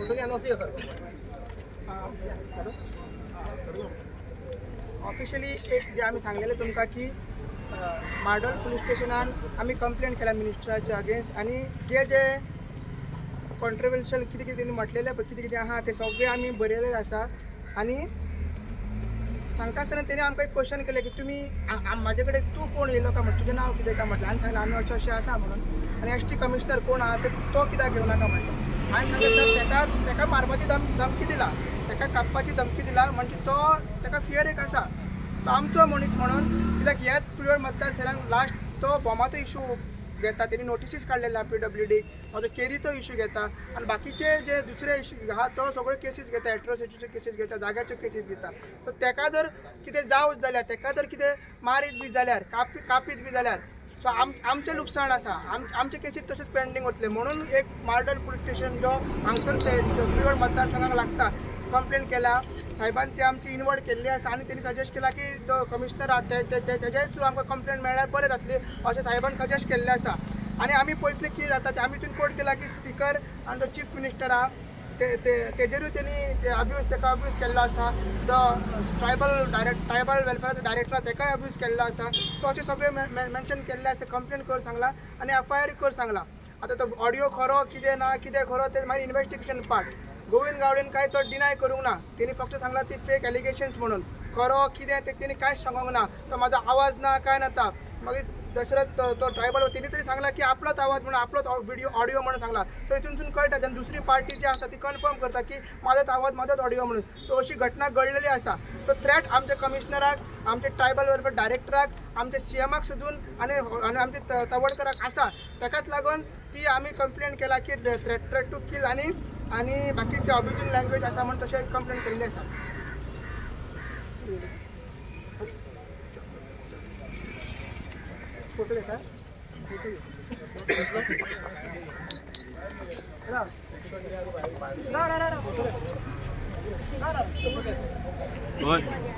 Photo घे नसो sir. Officially एक जे आमी सांगलेले तुमकां की मार्डोल पुलीस स्टेशनान आमी कंप्लेन केला मिनिस्टराच्या अगेन्स्ट आनी जे जे कॉन्ट्रवर्शियल कितें कितें तेणी म्हटलेलें पळय कितें कितें आहा तें सगळें आमी बरयलेलें आसा. आनी सांगता आसतना तेणी आमकां एक क्वेश्चन केलें की तुमी म्हाजे कडेन तूं कोण येयलो काय म्हटलें, तुजें नांव कितें काय म्हटलें. आनी सांगलें आमी अशें अशें आसा म्हणून, आनी एस टी कमिशनर कोण आहा तो कित्याक घेवनाका म्हटलें. आनी सांगलें सर तेका तेका मारपाची धमकी दिला, तेका कापपाची धमकी दिला, म्हणजे तो तेका फियर एक आसा, तो आमचो मनीस म्हणून. कित्याक ह्याच प्रियोळ मतदारसंघाक लास्ट तो बॉमाचो इशू घेता, तेणी नोटिसीस काडलेले आहा पीडब्ल्यूडीक, तो केरीचो इशू घेता आनी बाकीचे जे दुसरे इशू आहा तो सगळ्यो केसीस घेता, एट्रोसिटीच्यो केसीस घेता, जाग्याच्यो केसीस घेता. सो तेका जर कितें जावत जाल्यार, तेका जर कितें मारीत बी जाल्यार, कापीत बी जाल्यार सो आमचें लुकसाण आसा, आमचे केसीस तशेंच पेंडींग वतले. म्हणून एक मार्डोल पुलीस स्टेशन जो हांगसर प्रियोळ मतदारसंघाक लागता कंप्लेन केला साहेबान, ती आमची इनवर्ड केल्ली आसा आनी तेणी सजेस्ट केला की जो कमिशनर आहा तेजे थ्रू आमकां कंप्लेन मेळ्ळ्यार बरें जातली अशें साहेबान सजेस्ट केल्लें आसा. आनी आमी पळयतले कितें जाता तें. आमी तितून कोट केला की स्पिकर आनी जो चीफ मिनिस्टर आहा तेजेरूय तेणी अब्यूज तेका अब्यूज केल्लो आसा, जो ट्रायबल वेलफेराचो डायरेक्टर आहा तेकाय अब्यूज केल्लो आसा. सो अशें सगळें मेन्शन केल्लें आसा, कंप्लेन कर सांगला आनी एफ I R कर सांगला. आतां तो ऑडियो खरो कितें ना कितें खरो तें मागीर इन्वेस्टिगेशन पार्ट. गोविंद गावडेन काय तो डिनाय करूंक ना, तेणी फक्त सांगला ती फेक एलिगेशन्स म्हणून, खरो कितें तें तेणी कांयच सांगूंक ना. तो म्हाजो आवाज ना काय नाता. मागीर दशरथ तो ट्रायबल तेणी तरी सांगला की आपलोच आवाज म्हणून, आपलोच व्हिडिओ ऑडियो म्हणून सांगला. सो हितूनसून कळटा जेन्ना दुसरी पार्टी जी आसा ती कन्फर्म करता की म्हाजोच आवाज म्हाजोच ऑडियो म्हणून. सो अशी घटना घडलेली आसा. सो थ्रेट आमच्या कमिशनराक, आमच्या ट्रायबल वेलफेअर डायरेक्टराक, आमच्या सीएमाक सुद्दां आनी आमच्या तवडकराक आसा. ताकाच लागून ती आमी कंप्लेन केला की थ्रेट टू किल आनी आनी बाकीचे अब्युजींग लँग्वेज आसा म्हणून तशें कंप्लेन केल्ली आसा. फोटो घेता, फोटो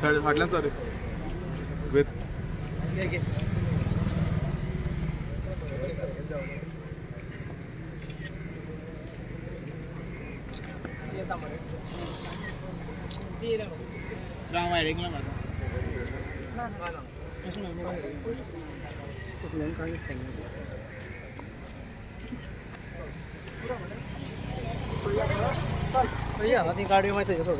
हय फाटल्यान सर ती गाडी माहिती सोड.